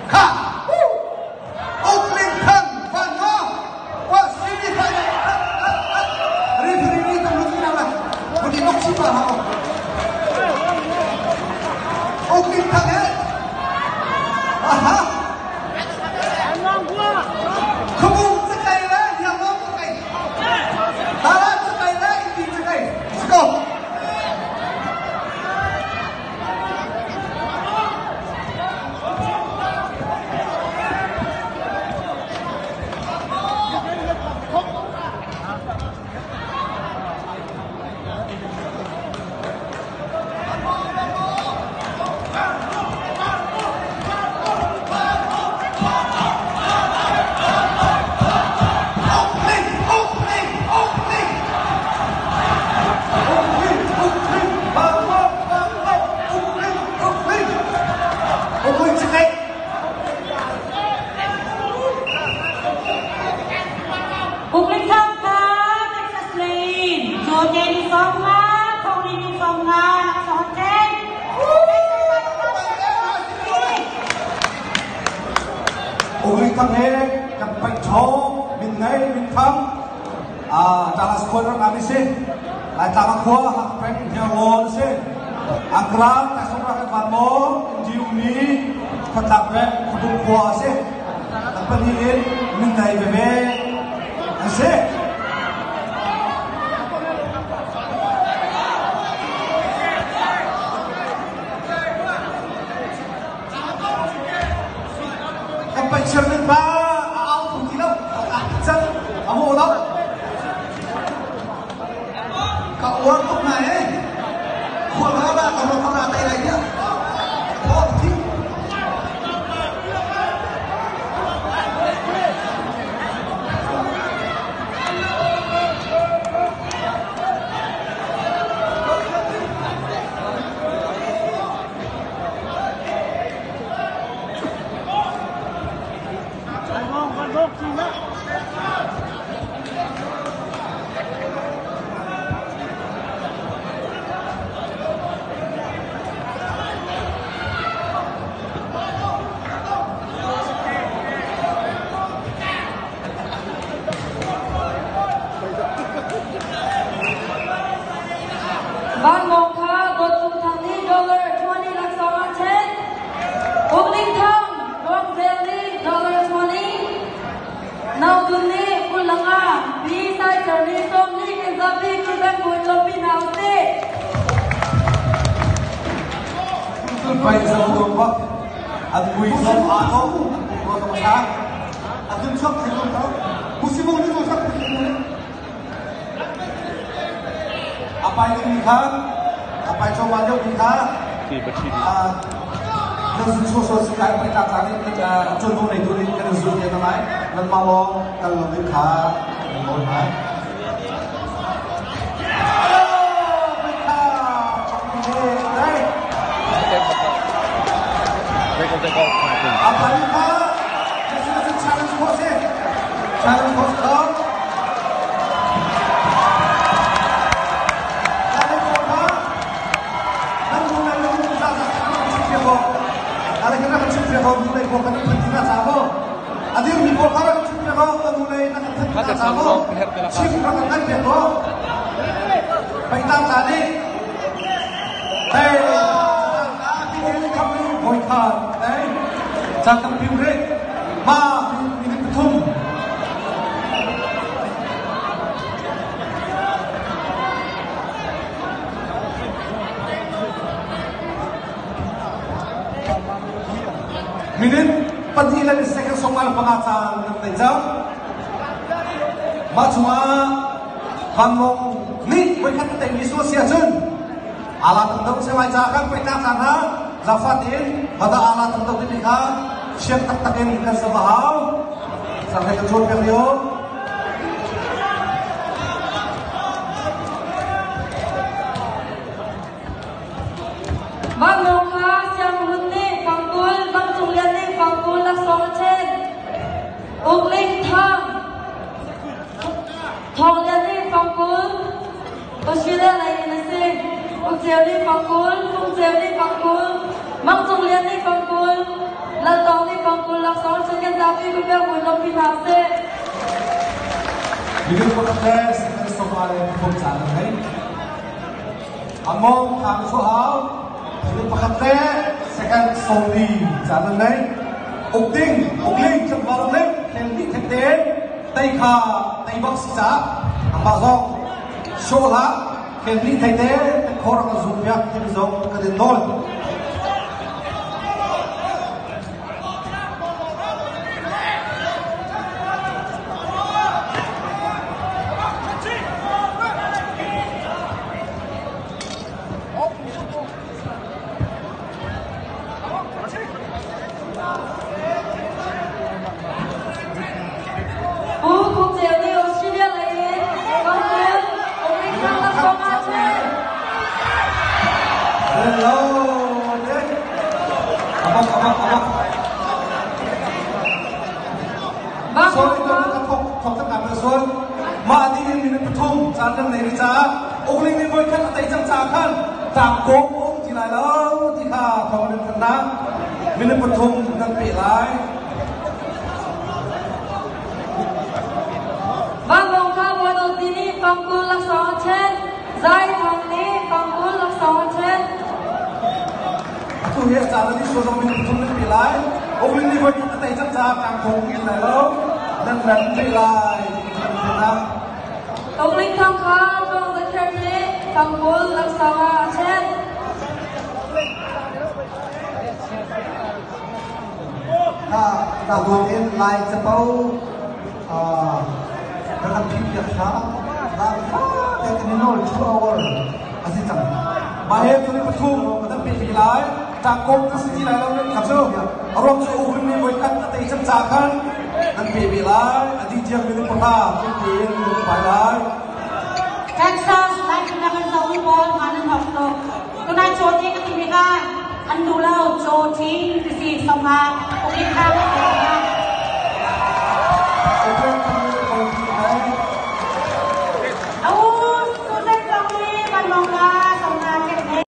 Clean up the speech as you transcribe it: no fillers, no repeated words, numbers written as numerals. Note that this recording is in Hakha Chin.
Kha! Uk Ling Thang Van Ngo wa semi final referee nih tung lut na mun i bok pa hao Uk Ling Thang he aha Khumung chakai le Yangon chakai Tara chakai le Indi chakai Let's go. Opening, opening, opening. Opening, opening. Uk Ling Thang kha Texas lei in Caw ni 50, Thong Li ni 50 laksawng ṭhen. Uk Ling Thang he kan paih ṭhawng min ngei min thang Dallas khua rak am si. Laitlang a khua Hakha peng Hniarlawn si. Angkla Taisawm rak van maw India mi khuatlak peng Khuabung khua a si. An pahnih in min nei veve an si. Kan paih min pa a au phung ti lo. A cang a maw lo. Ka uar tuk ngai eh. Khual ha la ka ro ra tai lai dia. Thawt thi. Van Mong kha Dawt Cung Thang nih dollar 20 laksawng a ṭhen. Uk Ling Thang, Rong Zel nih dollar 20. Nau Dun nih 25, B Sai Cer nih 40 kan zapi kuzeng bawi lawmhpi hna usih. Pai zo tuan bak an mui zong aa dawh an mui zong a sang a dun chuak thei ko ko pusimu ni ko sak pusimu ni a pai ding khan a pai choma deuh ding kha nan zun chuah sual si kai pai tlak tlang in chun nei tu nih kan zun te lai nan ma lawng kal lo ding kha kan nawl hna. Apa challenge course challenge course ko Ma minute pathum. Minute 2 le second 45 caan kan nei cang. Mah chungah vanlawng nih voikhat tei mi sual si ahcun ala tam deuh se lai ca kan pei tlak caan ha zafa tein hada ala tam deuh timi kha siang taktak in kan sam a hau. Sang he kan cawn piak lio. Vanlawng kha Siangruun nih fangkul, Mang Cung Lian nih fangkul laksawng a ṭhen. Uk Ling Thang, Thawng Lian nih fangkul, Australia lei in a si. Uk Ceu nih fangkul, Fung Ceu nih fangkul, Mang Cung Lian nih fangkul, Lal Tawng nih fangkul laksawng a ṭhen kan zapi biapek buin lawmhpi hna usih. Minung pakhat le second sofa le pathum caan an ngei. A mawng thang chuah hau. Minung pakhat le second sawmli caan an ngei. Uk ding, uk ling, tlangval uk ling, khel dih thek tein tei kha tei bak si caah amah zong show hlah khel dih thei te khor kan zum piak timi zong kan in nawl. Pu Khup Ceu nih Australia lei in Kongkul Umring laksawng aa ṭhen. Hello, abak abak abak. Sorry, ka thok thok tak na sual. Mah ni in minute pathum caan kan nei ri caah ugling nih voikhat a tei cang caah khan tlak kawm um ti lai lo ti kha thawng in kan nak. Minute pathum kan pe lai. Vanlawng kha Bawi nih fangkul laksawng a ṭhen. Zai Thang nih fangkul laksawng a ṭhen. Atu hi a caan a dih sual zong minute pathum nan pe lai. Ugling nih voikhat a tei cang caah tlak kawm in lai lo. Nan ran pe lai. Ugling Thang kha Tluang Za Kher nih fangkul laksawng ah a ṭhen. Na huam in Lai capo ka kan phih piak hna. Zan fate kan i nawl 2 hour a si cang. Mah he tuni pathum kan pe pi lai. Tlangkawm ka si ti lai lo nan kha cu. A ruang cu uhun nih voikhat a tei cang ca khan nan pe ve lai. A dih tiang minung pahra tling tein nan pai lai. Texas Laikhal kan zoh mi pawl hma nan hok tuk. Tunai chaw ti ka ti tikah an duh lo chaw ṭhing ti si song ah uk in thang.